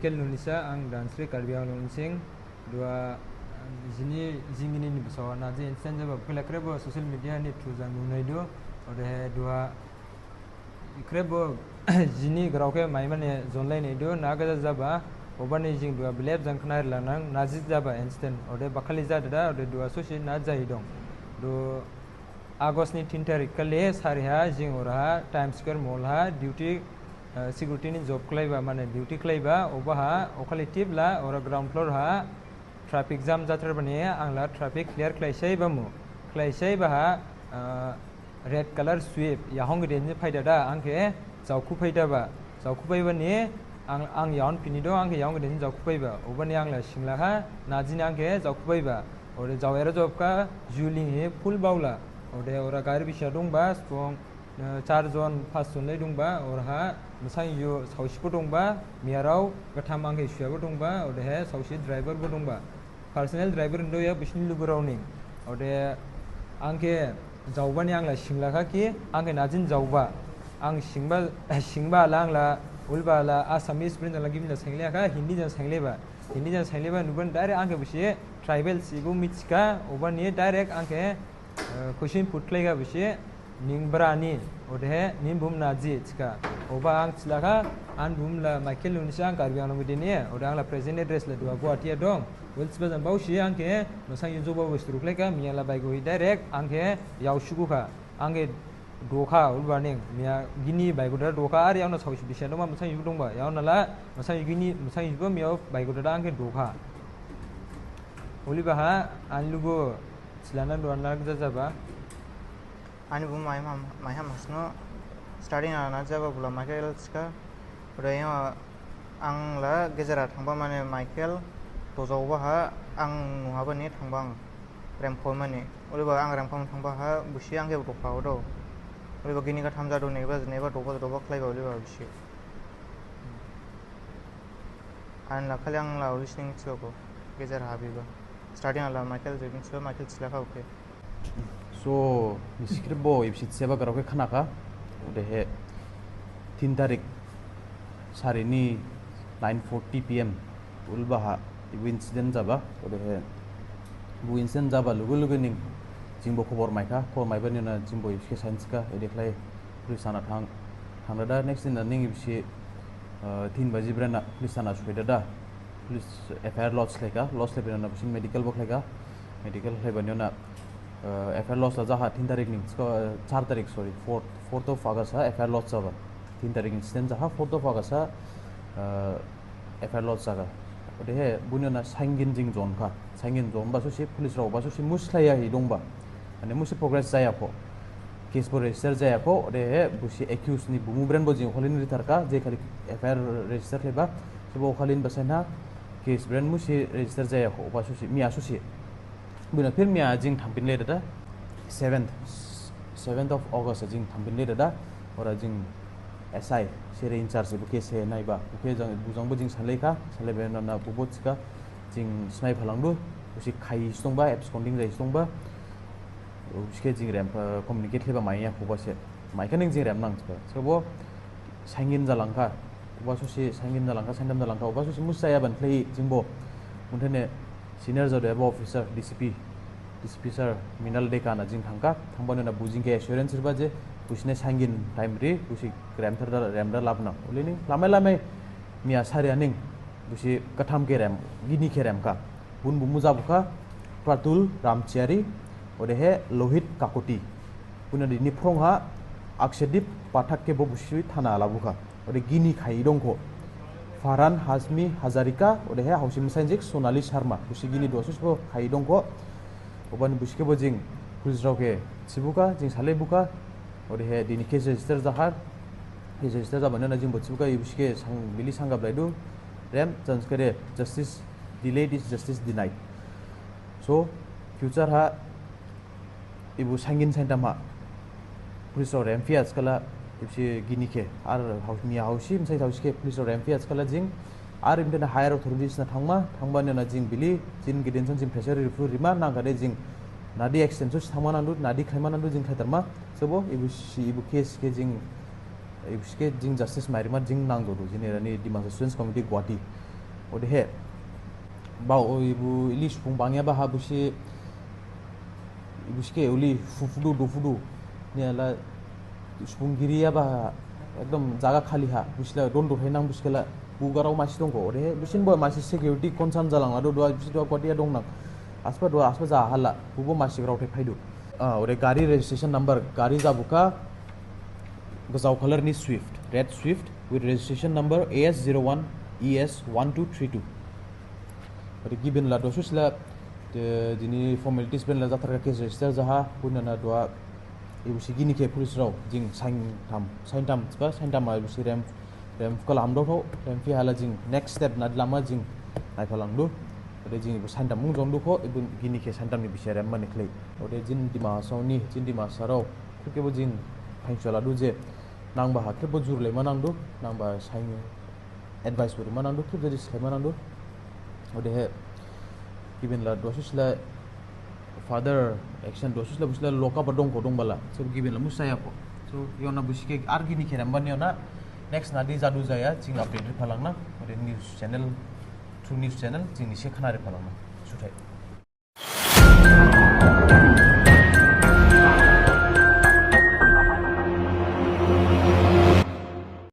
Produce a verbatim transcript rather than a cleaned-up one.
Kel nunisa ang Dhansiri Karbi Anglong sing. Duha jini jingini ni bosong naji incident jaba bukila khrebo social media ni through jang nunaidu. Odehe duha khrebo jini grao khe maimane jonlai naidu na gaja jaba. Obani jing duha belep jang khnari lanang naji jaba incident. Ode bakhali jadada ode duha sosi na jai dong. Du August ni tin tarik khali sariha jing oraha Times Square Mall ha duty, eh, security ni job khlaiba, mane duty khlaiba, obaha okhali tip la ora ground floor ha traffic jam jathar bani ang la traffic clear khlaisai bamu, khlaisai baha, eh, red color Swift yahon gede ni phaida da ang khe jaokhu phaida ba, jaokhu phaiba ni ang, ang yaon pini do ang khe yaon gede ni jaokhu phaiba, obani ang la singla ha najini ang khe jaokhu phaiba, ode jao era job kha juling he full baola, ode ora gari bisa dongba strong, eh, char jon, pas jon lai dongba, oraha masang yu saosibo dongba, miyarao gatham ang khe suyabo dongba, odehe saosi driver bo dongba. Personal driver ndo ya bisni lugurao ni. Ode ang khe jaoba ni ang la singla kha ki, ang khe najin jaoba. Ang singba, singba la ang la, ulba la, Assamese brin jang la gibin jang sengle kha, Hindi jang sengleba. Hindi jang sengleba nuban direct ang khe bisi tribal sibo mitska, obani direct ang khe Eh, question put khlaiga bisi, ning brani, odehe ning bum naji, thikha. Oba ang thilakha, an bum la Michael Nunisa ang Karbi Anglong bidini, ode ang la present address la duha Guwahati ha dong. Well, siba jang baosi ang khe, masang yu joba bo suru khlaikha, miya la baigo hi direct, ang khe yao sugukha. Ang khe dokha, ulba ning, miya gini baigo da dokha, ar yao na saosi bisa dongba, masang yu dongba, yao na la, masang yu gini, masang yu ba miya baigo da ang khe dokha. Ulibaha, an lugu, Silana duha na jajaba. Ani bumu Maiham, Maiham Hasnu. Starting ha na jaba bula Michael thikha. Ode ang la gejer ha thangba mane Michael dojaoba ha ang nuhaba ni thangba ang remkhomani. Uliba ang remkhom thangba ha busi ang khe dokha odo. Uliba gini gatham jadu neba, neba doba, doba khlaiba uliba busi. An la khali ang la listening thiba ko gejer ha biba. Starting ha la Michael jebin thiba, Michael thilakha, okay. So, nisi khrebo ibsi seba grao khe khnakha. Odehe tin tarik sari ni nine forty P M ulbaha ibu incident jaba. Odehe bu incident jaba lugu lugu ning jingbo khobor maikha, khobor maiba ni na jingbo ibsi khe sainskha, ede khlai police thana thang, thangdada, next din na ning ibsi, eh, tin baji brena police thana soidada, police F I R lodge khlaikha, lodge khlaiba ni na bisin medical bo khlaikha, medical khlaiba ni na, eh, F I R lodge la jaha tin tarik ni, eh, char tarik, sorry, fourth, fourth of August ha F I R lodge jaba, tin tarik incident jaha fourth of August ha, eh, F I R lodge jaga. Odehe buni na saingin jing jonkha. Saingin jonba sosi police rao ba sosi muslaiya hi dongba. Mane musi progress jayakho. Case bo register jayakho. Odehe busi accused ni bumu bren bo jing holin ritharkha. Je khali F I R register khlaiba. Sebo holin basainha case bren musi register jayakho. Ba sosi, miya sosi. Buna phir miya jing thangphin le dada, seventh, seventh of August jing thangphin le dada, ora jing S I, sere in charge, bo khe se naiba, bo khe jang, bo jang bo jing salai kha, salai ba na, na bo bo thikha, jing snai phalangdu, bo si khai stongba, absconding jai stongba, bo si khe jing rem, eh, communicate khlaiba maiya khoba se, maikha ning jing rem nang thikha, so bo, Saingin jalangkha, oba sosi saingin jalangkha, saindam jalangkha, oba sosi musi jaya ban khlaihi jingbo. Bunthane senior jadu ebo officer, D C P, D C P sir, Minal Deka na jing thangkha, thangba nuna bujing khe assurance riba je, busine saingin time ri, busi remthar da, remda labna. Ulini, lamai lamai, miya sari aning, busi katham khe rem, gini khe remkha. Bun bumu jabukha, Pratul Ramchiari, odehe Lohit Kakoti. Buna dini phrong ha Akshadip Pathak khe bo busi thana labukha. Ode gini khai dongkho. Farhan Hazmi Hazarika, odehe hausi masainjik Sonali Sharma. Busi gini duha sosibo khai dongkho. Obani busi khe bo jing police rao khe thibukha, jing salai bukha. Odehe dini case register jaha. Case register jabani na jing bo thibukha, ibusi khe sang, bili sanggablaidu. Rem, janskare, justice delayed is justice denied. So, future ha, ibu saingin saintham ha, police rao remphiya thikhala, ibsi gini khe, ar haus, miya hausi, msai hausi khe, police rao remphiya thikhala jing, ar imdena higher authorities na thangma, thangba nena jing bili, jin gidin san jing pressure riphu rima, nangkhade jing, nadi extension si thangma nangdu, nadi khlaima nangdu, jing khlaitarma, sobo, ibu si, ibu case khe jing, Ibusi khe jing justice mairima jing nangjaodu, jini erani Dimasa Students' Committee Guwahati. Odehe, bao ibu ili subung bangyaba ha busi, ibu sike uli fufudu dufudu, niyala subung giriyaba ha, ekdom jaga khali ha, busila don dothai nang busikela, bugarao masi dongkho, odehe, busin bo masi security concern jalang, ado dua, busi dua Guwahati ha dongnang, asba dua, asba jahala, bubo masi graothai phaidu. Ah, ode gari registration number, gari jabukha, gajao colour ni Swift, red Swift with registration number A S zero one E S one two three two. Ode gibin la dosu sila, de, dini formalities ben la jatharkha case register jaha, bunana dua, ibu si gini khe police rao, jing saintham, saintham, ba, saintham ibu si rem, rem kala hamdao tho, rem phi hala jing next step na lama jing, naiphalangdu. Ode jing ibu saintham mung jongdukho, ibu gini khe saintham ni bisi rem mani khlai. Ode jin Dima Hasao ni, jin Dima Hasao rao, khrip khebo jing, phainsualadu je, nangba ha khrip bo jurlaima nangdu, nangba sain advice bo rima nangdu, khrip jadi slaima nangdu. Odehe, gibin la dosu sila further action dosu sila busila lock up dongkho dongbala. So gibin la musayakho. So yona busike ar gini khe rem bani yona next nadi jadu jaya, jing update riphalangnang. Ode news channel, through news channel, jing nise khna riphalangnang. Suthai.